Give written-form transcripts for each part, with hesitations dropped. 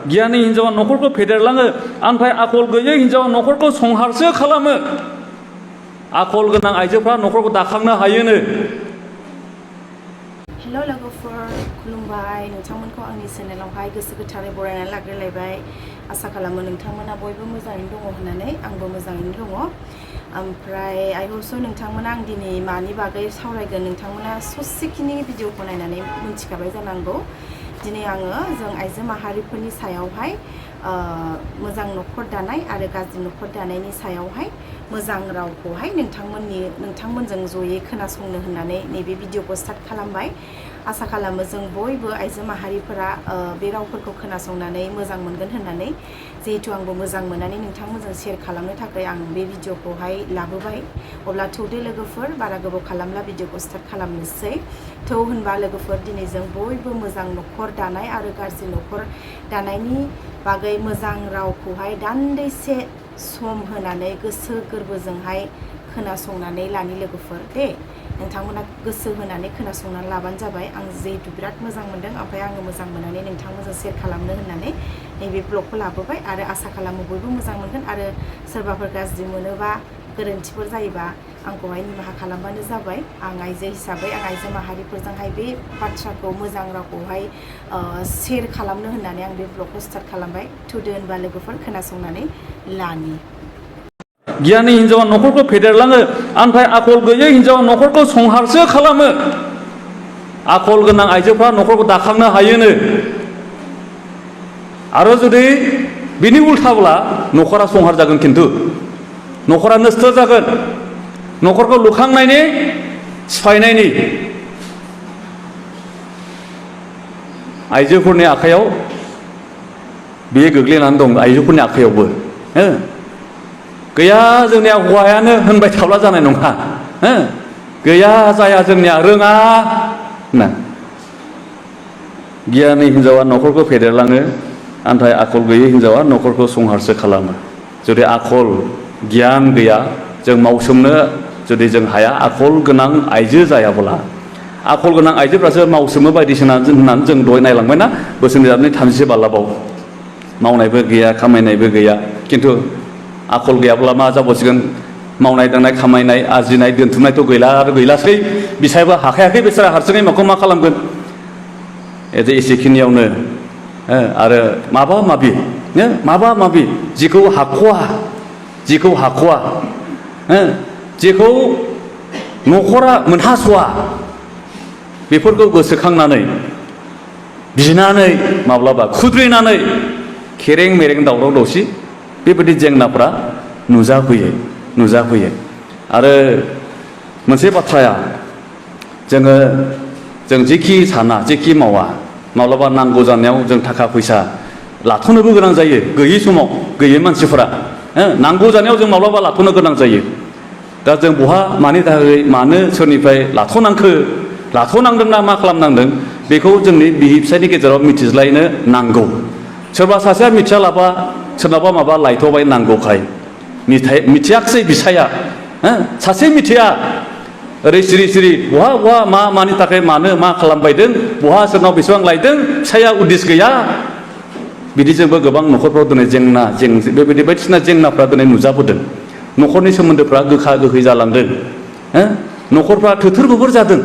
गियानि हिन्जावा न'खरखौ फेदेरलाङो ओमफ्राय आखल गैयै हिन्जावा न'खरखौ संहारसो खालामो आखल गोनां आइजोफ्रा न'खरखौ दाखांनो हायोनो हेल' लोगोफोर खुलुमबाय नोंथांमोनखौ आंनि चेनेलावहाय गोसो गोथारै बरायनानै लाग्रोलायबाय आसा खालामो नोंथांमोना बयबो मोजाङैनो दङ होननानै आंबो मोजाङैनो दङ ओमफ्राय आइ होप नोंथांमोना आं दिनै मानि बागै सावरायगोन नोंथांमोना ससेखिनि भिडिअखौ नायनानै मिथिखाबाय जानांगौ दिनै आङो जों आइजो माहारिफोरनि सायावहाय मोजां न'खर दानाय आरो गाज्रि न'खर दानायनि सायावहाय मोजां रावखौहाय नोंथांमोनजों जयै खोनासंनो होननानै नैबे भिडिअखौ स्टार्ट खालामबाय आसा खालामो जों बयबो आइजो माहारिफोरा बे रावफोरखौ खोनासंनानै मोजां मोनगोन होननानै जिहेतु आंबो मोजां मोननानै नोंथांमोनजों शेयार खालामनो थाखाय आं बे भिडिअखौहाय लाबोबाय अब्ला थौदो लोगोफोर बारा गोबाव खालामला भिडिअखौ स्टार्ट खालामनोसै थौ होनबा लोगोफोर दिनै जों बयबो मोजां न'खर दानाय आरो गाज्रि न'खर दानायनि बागै मोजां रावखौहाय दान्दिसे सम होनानै गोसो गोरबोजोंहाय खोनासंनानै लानि लोगोफोर दे नोंथांमोना गोसो होनानै खोनासंनानै लाबानो जाबाय आं जिहेतु बिराद मोजां मोनदों ओमफ्राय आङो मोजां मोननानै नोंथांमोनजों शेयार खालामनो होननानै नैबे ब्लगखौ लाबोबाय आरो आसा खालामो बयबो मोजां मोनगोन आरो सोरबाफोर गाज्रि मोनोबा गोरोन्थिफोर जायोबा आंखौहाय निमाहा खालामबानो जाबाय आं आइजो हिसाबै आं आइजो माहारिफोरजोंहाय बे बाथ्राखौ मोजां रावखौहाय शेयार खालामनो होननानै आं बे ब्लगखौ स्टार्ट खालामबाय थुदो होनबा लोगोफोर खोनासंनानै लानि गियानि हिन्जावा न'खरखौ फेदेरलाङो ओमफ्राय आखल गैयै हिन्जावा न'खरखौ संहारसो खालामो आखल गोनां आइजोफ्रा न'खरखौ दाखांनो हायोनो आरो जुदि बिनि उल्थाब्ला न'खरा संहार जागोन खिन्थु न'खरा नस्थ' जागोन न'खरखौ लुखांनायनि सिफायनायनि आइजोफोरनि आखायाव बेयो गोग्लैनानै दं आइजोफोरनि आखायावबो गैया जोंनिया हौवायानो होनबाय थाब्ला जानाय नङा गैया जाया जोंनिया रोङा ना गियानि हिन्जावा न'खरखौ फेदेरलाङो ओमफ्राय आखल गैयै हिन्जावा न'खरखौ संहारसो खालामो जुदि आखल गियान गैया जों मावसोमनो जुदि जों हाया आखल गोनां आइजो जायाब्ला आखल गोनां आइजोफ्रासो मावसोमो बायदिसिना होननानै जों दहाय नायलांबायना बोसोरनि 30 बालाबाव मावनायबो गैया खामायनायबो गैया खिन्थु आखल गैयाब्ला मा जाबावसिगोन मावनाय दांनाय खामायनाय आरजिनाय दोनथुमनायथ' गैला आरो गैलासै बिसायबो हाखायाखै बिसोरा हारसिङै माखौ मा खालामगोन एसेखिनियावनो आरो माबा माबि जिखौ हाख'वा जेखौ न'खरा मोनहास'वा बेफोरखौ गोसोखांनानै बिनानै माब्लाबा खुद्रिनानै खेरें मेरें दावराव दावसि बेबायदि जेंनाफ्रा नुजाफैयो आरो मोनसे बाथ्राया जों जेखि साना जेखि मावा माब्लाबा नांगौ जानायाव जों थाखा फैसा लाथ'नोबो गोनां जायो गैयै समाव गैयै मानसिफोरा नांगौ जानायाव जों माब्लाबा लाथ'नो गोनां जायो दा जों बहा मानि थाखाय मानो सोरनिफ्राय लाथ'नांदोंना मा खालामनांदों बेखौ जोंनि बिसि फिसायनि गेजेराव मिथिज्लायनो नांगौ सोरबा सासेया मिथियालाबा सोरनाबा माबा लायथ'बाय नांगौखाय मिथियाखिसै बिसाया सासे मिथिया ओरै सिरि बहा मानि थाखाय मानो मा खालामबायदों बहा सोरनाव बेसेबां लायदों फिसाया उदिस गैया बिदिजोंबो गोबां न'खरफ्राव दिनै बेबायदि बायदिसिना जेंनाफ्रा दिनै नुजाबोदों न'खरनि सोमोन्दोफ्रा गोखा गोखै जालांदों न'खरफ्रा थोथोर बोबोर जादों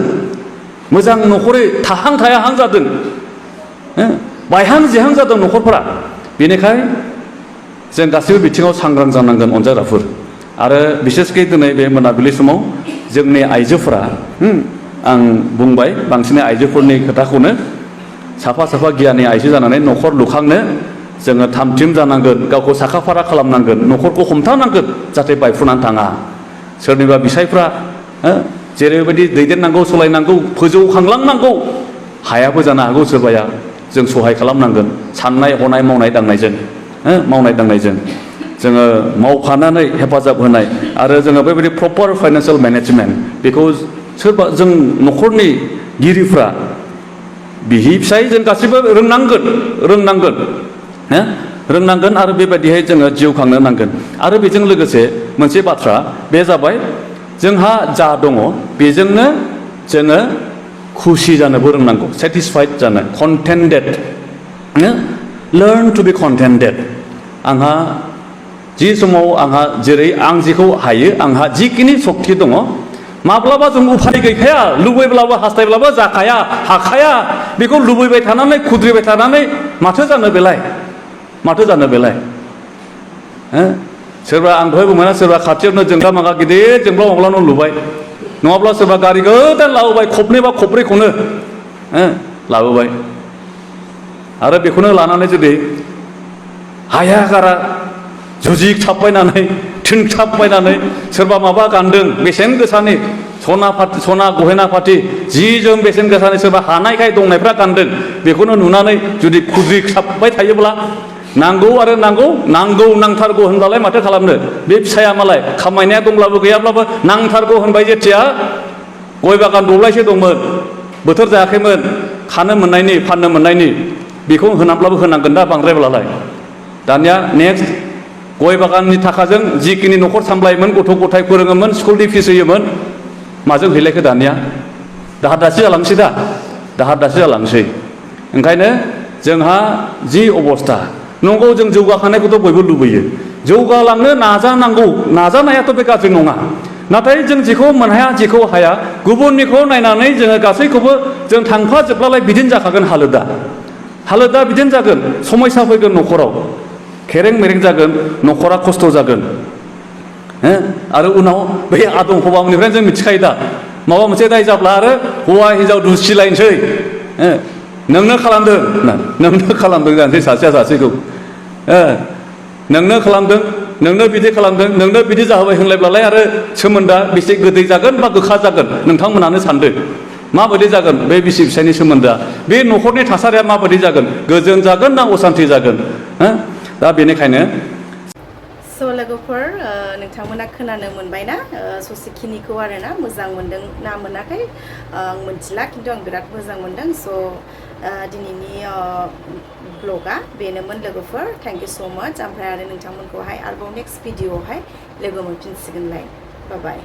मोजां न'खरै थाहां थायाहां जादों बायहां जिहां जादों न'खरफोरा बेनिखायनो जों गासैबो बिथिङाव सांग्रां जानांगोन अनजाग्राफोर आरो बिसेसकै दिनै बे मोनाबिलि समाव जोंनि आइजोफोरा आं बुंबाय बांसिन आइजोफोरनि खोथाखौनो साफा गियानि आइजो जानानै न'खर लुखांनो जोङो थामथिम जानांगोन गावखौ साखाफारा खालामनांगोन न'खरखौ हमथानांगोन जाहाथे बायफ्रुनानै थाङा सोरनिबा बिसायफ्रा जेरैबायदि दैदेननांगौ सालायनांगौ फोजौखांलांनांगौ हायाबो जानो हागौ सोरबाया जों सहाय खालामनांगोन साननाय हनाय मावनाय दांनायजों जोङो मावफानानै हेफाजाब होनाय आरो जोङो बेबायदि प्रपार फाइनान्सियेल मेनेजमेन्ट बेखौ सोरबा जों न'खरनि गिरिफ्रा बिहि फिसाय जों गासैबो रोंनांगोन आरो बेबायदिहाय जोङो जिउ खांनो नांगोन आरो बेजों लोगोसे मोनसे बाथ्रा बे जाबाय जोंहा जा दङ बेजोंनो जोङो खुसि जानोबो रोंनांगौ सेटिसफाइड जानो कन्टेन्टेड learn to be contented आंहा जि समाव आंहा जेरै आं जेखौ हायो आंहा जिखिनि सक्ति दङ माब्लाबा जों उफाय गैखाया लुबैब्लाबो हास्थायब्लाबो जाखाया हाखाया बेखौ लुबैबाय थानानै खुद्रिबाय थानानै माथो जानो बेलाय सोरबा आं दहाय बुंबायना सोरबा खाथियावनो जोंगा मागा गिदिर जोंब्ला माब्ला न' लुबाय नङाब्ला सोरबा गारि गोदान लाबोबाय खबनै बा खबब्रैखौनो लाबोबाय आरो बेखौनो लानानै जुदि हाया गारा जुजिक थाबबायनानै थिनथाबबायनानै सोरबा माबा गानदों बेसेन गोसानि सना गहेना पाति जि जोम बेसेन गोसानि सोरबा हानायखाय दंनायफ्रा गानदों बेखौनो नुनानै जुदि खुद्रिख्लाबबाय थायोब्ला नांगौ आरो नांगौ नांथारगौ होनब्लालाय माथो खालामनो बे फिसाया मालाय खामायनाया दंब्लाबो गैयाब्लाबो नांथारगौ होनबाय जेथिया गय बागान दब्लायसे दंमोन बोथोर जायाखैमोन खानो मोननायनि फाननो मोननायनि बेखौ होनाब्लाबो होनांगोन दा बांद्रायब्लालाय दानिया नेक्स्ट गय बागाननि थाखाजों जिखिनि न'खर सामलायोमोन गथ' गथाय फोरोङोमोन स्कुलनि फिस होयोमोन माजों हैलायखो दानिया दाहार दासि जालांसै ओंखायनो जोंहा जि अबस्था नंगौ जों जौगाखांनायखौथ' बयबो लुबैयो जौगालांनो नाजानांगौ नाजानायाथ' बे गाज्रि नङा नाथाय जों जेखौ मोनहाया जेखौ हाया गुबुननिखौ नायनानै जोङो गासैखौबो जों थांफाजोबब्लालाय बिदिनो जाखागोन हालोदा बिदिनो जागोन समयसा फैगोन न'खराव खेरें मेरें जागोन न'खरा खस्थ' जागोन आरो उनाव बै आदम हौवानिफ्रायनो जों मिथिखायो दा माबा मोनसे दाय जाब्ला आरो हौवा हिन्जाव दुसिलायनोसै नोंनो खालामदों जानोसै सासेया सासेखौ नोंनो खालामदों नोंनो बिदि खालामदों नोंनो बिदि जाहोबाय होनलायब्लालाय आरो सोमोन्दोआ बेसे गोदै जागोन बा गोखा जागोन नोंथांमोनानो सानदो माबायदि जागोन बे बिसि फिसायनि सोमोन्दोआ बे न'खरनि थासारिया माबायदि जागोन गोजोन जागोन ना असान्थि जागोन दा बेनिखायनो लोगोफोर नोंथांमोना खोनानो मोनबायना ससेखिनिखौ आरोना मोजां मोनदों ना मोनाखै आं मिथिला खिन्थु आं बिराद मोजां मोनदों दिनैनि ब्लगा बेनोमोन लोगोफोर थेंक इउ स' माच ओमफ्राय आरो नोंथांमोनखौहाय आरोबाव नेक्स्ट भिडिअआवहाय लोगो मोनफिनसिगोनलाय बाय बाय